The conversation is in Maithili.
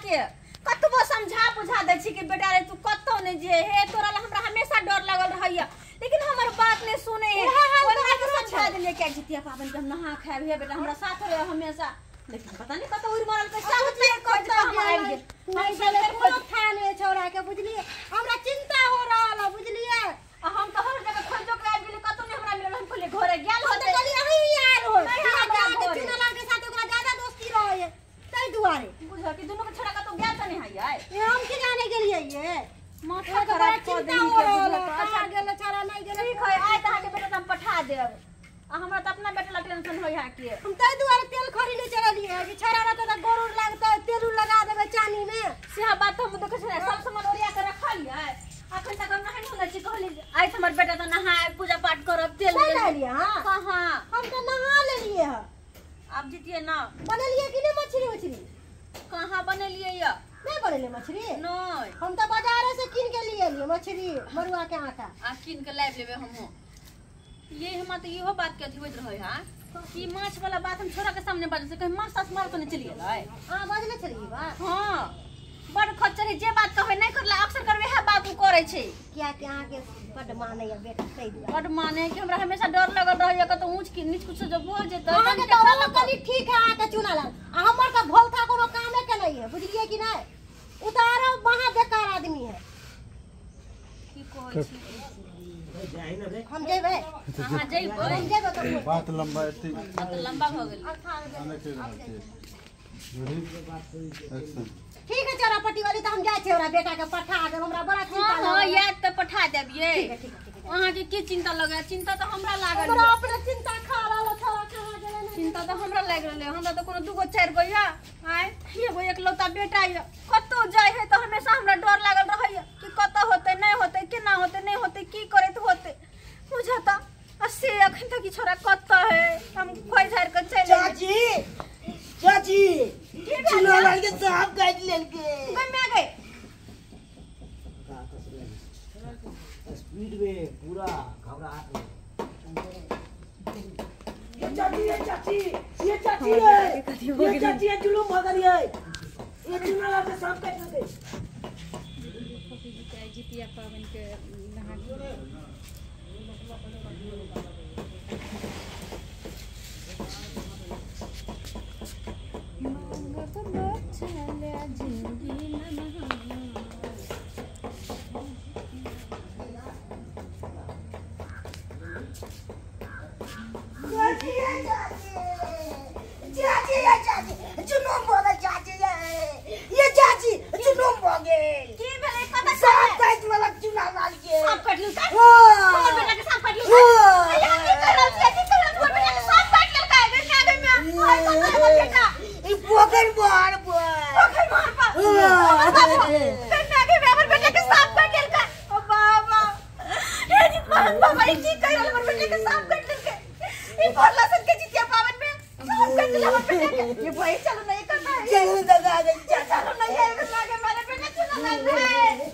के कतबो समझा बुझा दै छी कि बेटा रे तू कतौ नहीं जे हे तोरा ला हमरा हमेशा डर लागल रहैया लेकिन हमर बात नहीं सुने है। ओना के समझा देलिए के जितिया पाबनि के हम नहा खाएब हे बेटा हमरा साथ रहे हमेशा लेकिन पता नहीं कतौ उड़ मरल कैसा होतै कतौ हम आबि गेल हम सब कोनो थाने छौड़ा के बुझलिए हमरा चिंता हो रहल है बुझलिए। आ हम तो हर जगह खोजो के आबि गेलिए कतौ नहीं हमरा मिलल हम कहलिए घरे गेल होतै कहलिए अहीं यार हो के चुनलाल के साथ ओकरा ज्यादा दोस्ती रहे तै दुआरे बुझा कि दुनू के छोड़ा कतौ गेल त नहीं है ये हम के जाने के लिए ये माथा खराब कर देनी के बुझा। अच्छा गेल छोड़ा नहीं गेल ठीक है आइ त अहाँ के बेटा त हम पठा देब आ हमरा त अपना बेटा ला टेंशन होय है के हम तै दुआरे तेल खरीदे चललिए कि छोड़ा रहत त गोर उर लागतै तेल उर लगा देबै चानी में सेहा बात हम देखै छी सब सामान ओरिया के रखलिए अखन तक हम नहाय नहि छी कहली आइ त हमर बेटा त नहाय पूजा पाठ करब तेल ले लेलिए। हां कहां हम त नहा लेलिए है अब जितिए ना बनेलिए कि नहीं मछली उछली कहां बनेलिए या नहीं बनेलिए मछली नहीं हम त बाजारे से कीन के लिए लिए मछली मरुआ के आटा आ कीन के लाइब लेबे हमहु। ये हमरा त इहो बात के अथी होइत रहै हां कि माछ वाला बात हम छोरा के सामने बाजै से कहीं माछ ताछ मार त नहीं चली गेलै। हां बाजले चली बात हां बड़ खच्चर है जे बात कहै नहीं करला अक्सर करबे है बात उ करै छै किया कि अहाँ के बड माने या बेटा तै दुआरे बड माने कि हमरा हमेशा डर लगल रहैया कतौ ऊंच की नीच कुछ जब हो जेतै अहाँ के त ओ कनी ठीक है अहाँ के चुनालाल आ हमर त भोलथा कोनो कामे के नहीं है बुझलिए कि नहीं उतारो महा बेकार आदमी है की कहै छी हम जेबै अहाँ जेबै हम जेबै त बात लंबा एती बात लंबा भ गेल। ठीक है चोरा पट्टी वाली तो हम जाय छी हमरा बेटा के पठा देब हमरा बड़ा चिंता हां हां याद त पठा देबियै। ठीक है ठीक है ठीक है अहाँ के की चिंता लगे चिंता त हमरा लागल हमरा अपने चिंता खा रहल छोरा कहां गेलै ना चिंता त हमरा लागि रहलै हमरा त कोनो दूगो चारि गो या आय एगो एकलौता बेटा या कतौ जाय है त हमेशा हमरा डर लागल रहैया कि कतौ होतै नहीं होतै केना होतै नहीं होतै की करैत होतै बुझता आ से अखन तक ई छोरा कतौ है हम खोइ झाड़ के चलि चाची चाची चुनालाल के सांप काट लेलके गई मैं गई स्पीड में पूरा घबराहट में ये चाची ये चाची ये चाची है ये चाची ये जुलूम हो गई है ये चुनालाल के सांप काट लेलके जितिया पावन के नहा चाची ये चाची जुलूम हो गई चाची ये चाची जुलूम हो गई की भेलै कत सांप काट लेलक चुनालाल के सांप काट लेलकै हमर बेटा के सांप काट लेलकै अरे की कर रहल छी की कर रहल हमर बेटा के सांप काट लेलकै गई मैं गई मैं ओए कत हमर बेटा ई पोखर मार पर पोखर मार पर गई मैं गई हमर बेटा के सांप काट लेलकै ओ बाबा हे जीत बाबा ई की कर रहल हमर बेटा के सांप काट लेलकै ई भरला सन के जितिया पावन में सांप काट लेलक हमर बेटा के ये भाई चलो नहीं करना है चलो दगा दे चलो नहीं है लागे मेरे बेटा चुनालाल है।